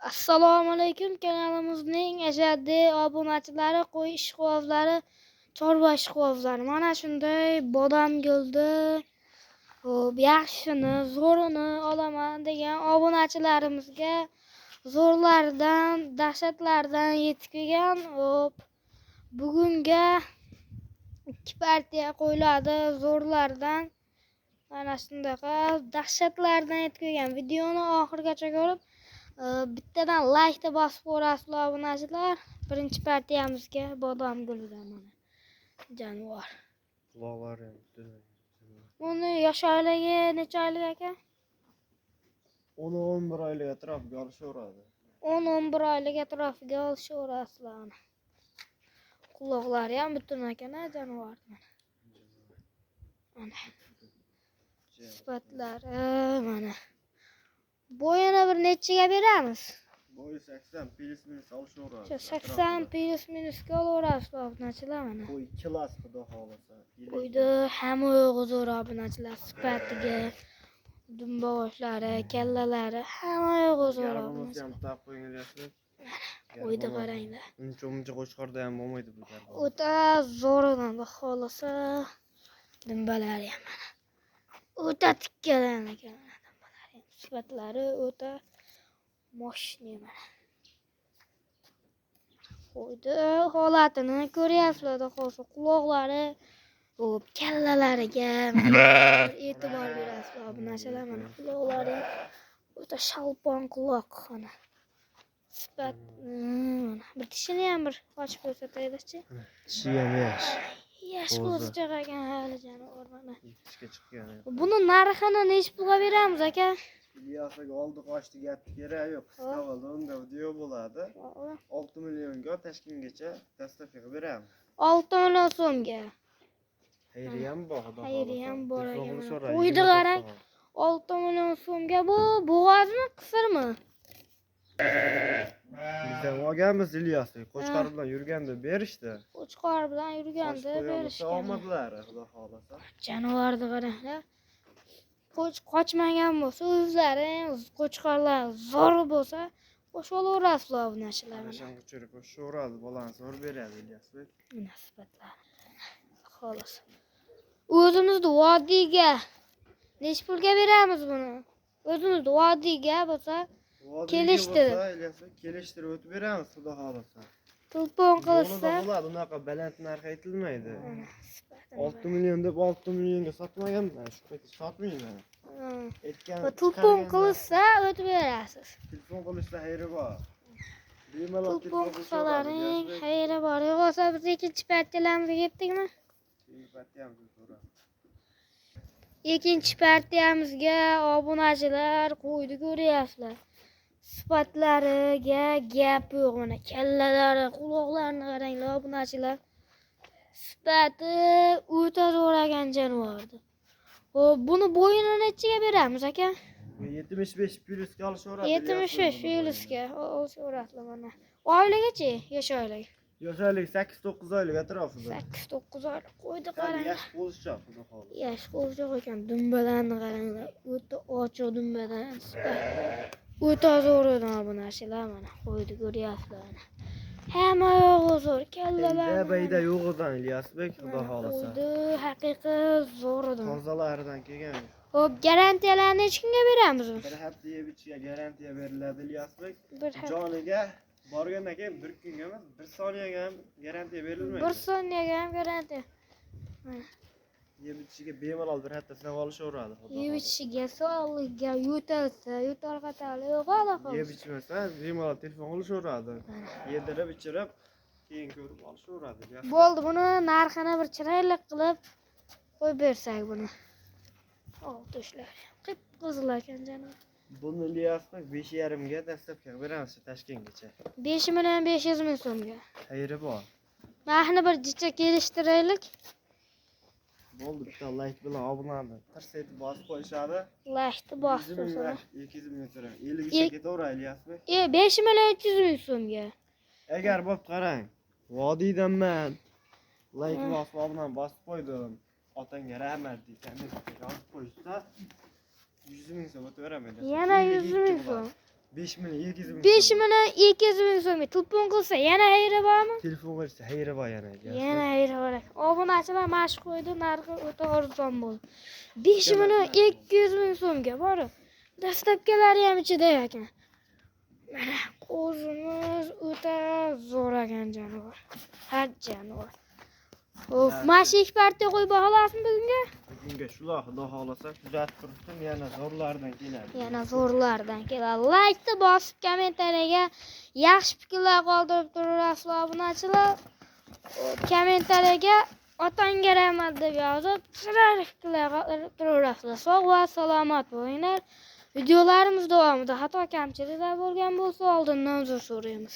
Assalomu alaykum kanalimizning ashaddiy obunachilari, qo'y ishqibozlari, chorva ishqibozlari. Mana shunday bodamgulni xo'p, yaxshisini, zo'rini olaman degan obunachilarimizga zo'rlaridan, dahshatlardan yetib kelgan. Xo'p, bugunga 2 partiya qo'yiladi zo'rlardan. Mana shundaqa dahshatlardan yetib kelgan. Videoni oxirigacha ko'rib, bittadan laykni bosib qo'yasizlar obunachilar. Birinchi partiyamizga bodomguldan mana jonivor. Quloqlari ham butun. Uni yosh oyligi necha oylik aka? 10-11 oylik atrofiga olishaveradi. 10-11 oylik atrofiga olishaverasizlar uni. Quloqlari ham butun ekan a jonivorni. Mana sifatlari mana. Bo'yini bir nechiga beramiz? Bo'yi 80 плюс минус olishaveradi. Shu 80 плюс минус ga olaverasizlar obunachilar mana. Qo'y klass, xudo xohlasa. Qo'ydi hamma yo'g'i zo'r obunachilar, sifatiga, dumbog'ishlari, kallalari hamma yo'g'i zo'r Garbimizni obunachilar. ham taqib qo'ying, Ilyosbek. Qo'ydi qaranglar. Uncha muncha qo'chqorda ham bo'lmaydi bu garba. O'ta zo'ridan xudo xohlasa, dumbalari ham mana. O'ta tikkadan ekan dumbalari ham. Sifatlari o'ta мощный mana. Qo'ydi holatini ko'ryapsizlar, xudo xohlasa, quloqlari, xo'p, kallalariga e'tibor berasizlar obunachilar mana quloqlari o'ta shalpon quloq mana. Sifat mana bir tishini ham bir ochib ko'rsataylikchi. Tishi ham yaxshi. Yosh Qo'zi. qo'zichoq ekan hali jonivor mana. Tishga chiqqan. Buni narxini nechi pulga beramiz aka? Ilyosga oldi qochdi gapni keragi yo'q. Qisqa bo'ldi, unda video bo'ladi. 6 millionga Toshkentgacha доставка qilib beramiz. 6 million so'mga. Xayri ham bor, xudo Xayri xohlasa. ham bor Telefon ekan. qilishaveradi, Qo'ydi 24 qarang. soat. 6 million so'mga bu bo'g'ozmi, qisirmi? Biz ham olganmiz Ilyosni. Qo'chqor bilan yurganda berishdi. Qo'chqor bilan yurganda Qochib qo'ygan bo'lsa berishgan. olmadilar, xudo xohlasa. Jonivorni qaranglar. Qo'ch qochmagan bo'lsa, o'zlari ham qo'chqorlar zo'r bo'lsa, qo'shib olaverasizlar obunachilar mana. Qachon qo'chirib qo'shaveradi, bolani zo'r beradi Ilyosbek. Mana sifatlari. Xolos. O'zimizni vodiyga nechi pulga beramiz buni? O'zimizni vodiyga bo'lsa, Vodiyga Kelishtirib. bo'lsa, Ilyosbek, kelishtirib o'tib beramiz, xudo xohlasa. Telefon Yo'lida qilishsa, bo'ladi, unaqa baland narx aytilmaydi. mana sifatini 6 million deb 6 millionga sotmaganman, shu paytda sotmayman. qarang. Aytgan Va telefon chiqargan qilishsa o'tib berasiz. Telefon qilishsa xayri bor. Bemalol Telefon qilishaveradi, qilsalaring Ilyosbek. xayri bor. Yo'q bo'lsa biz ikkinchi partiyalarımizga ketdikmi? Keyingi partiyamizni ko'ramiz. Ikkinchi partiyamizga obunachilar qo'ydi ko'ryapsizlar. Sifatlariga gap yo'q mana kallalari, quloqlarini qaranglar obunachilar. Sifati o'ta zo'r ekan jonivorni. Xo'p, buni bo'yini nechiga beramiz aka? Bu 75 плюс ga olishaveradi. 75 Ilyosbek buni плюс ga olishaverasizlar mana. Oyligichi? Yosh oylik. Yosh oylik 8-9 oylik atrofida. 8-9 oylik qo'ydi Hali qaranglar. yosh qo'zichoq, xudo xohlasa. Yosh qo'zichoq ekan. Dumbalarni qaranglar. O'ta ochiq dumbadan sifat. O'ta zo'r edi bu narsalar mana qo'ydi ko'ryapsizlar mana. Hamma yo'g'i zo'r, kallalar. Endi bayda yo'g'idan Ilyosbek, xudo xohlasa. Qo'ydi haqiqiy zo'r edi. Tozalaridan kelgan. Xo'p, garantiyalarni necha kunga beramiz biz? Bir hafta yeb ichishga garantiya beriladi Ilyosbek. Bir hafta. Joniga borgandan keyin bir kunga emas, bir soniyaga ham garantiya berilmaydi. Bir soniyaga ham garantiya. Mana. Yeb ichishiga bemalol bir hafta sinab olishaveradi, xudo Yeb xohlasa. ichishiga, sog'ligiga, yo'talsa, yo'tal qatali yo'q hali Yeb ichmasa bemalol telefon qilishaveradi. Yedirib ichirib keyin ko'rib olishaveradi. Bo'ldi, buni narxini bir chiroyli qilib qo'yib bersak buni. Olti ham qip-qizil ekan jonivor. Buni Ilyosbek 5,5 ga доставка qilib beramiz Toshkentgacha. 5 million 500 ming so'mga. Xayri bor. Narxini bir jicha kelishtiraylik. Bo'ldi, bitta like bilan obunani tirs etib bosib qo'yishadi. Laykni bosib 100 ming tursin. 200 ming so'rang. 50 gacha ketaveradi Ilyosbek. 5 million 300 ming so'mga. Agar bo'p qarang, vodiydanman. Like bosib, obunani bosib qo'ydim. Otangga rahmat deydi. Yozib qo'yishsa 100 ming so'm o'taveraman. Yana 100 ming so'm. 5 million 200 ming. 5 million 200 ming so'mga. Telefon qilsa yana xayri bormi? Telefon qilsa xayri bor yana. Yana xayri bor ekan. Obunachilar mana shu qo'ydi, narxi o'ta arzon bo'ldi. 5 million 200 ming so'mga borib. Dastlabkilari ham ichida ekan. Mana qo'zimiz o'ta zo'r ekan jonivor. Har jonivor. Xo'p, mana shu ikki partiya qo'y baholasmi bugunga? Bugunga shular xudo xohlasa kuzatib tursin, yana zo'rlardan keladi. Yana zo'rlardan keladi. Laykni bosib, kommentariyaga yaxshi fikrlar qoldirib turaverasizlar obunachilar. Kommentariyaga otangga rahmat deb yozib, chiroyli fikrlar qoldirib turaverasizlar. Sog' va salomat bo'linglar. Videolarimiz davomida xato kamchiliklar bo'lgan bo'lsa, oldindan uzr so'raymiz.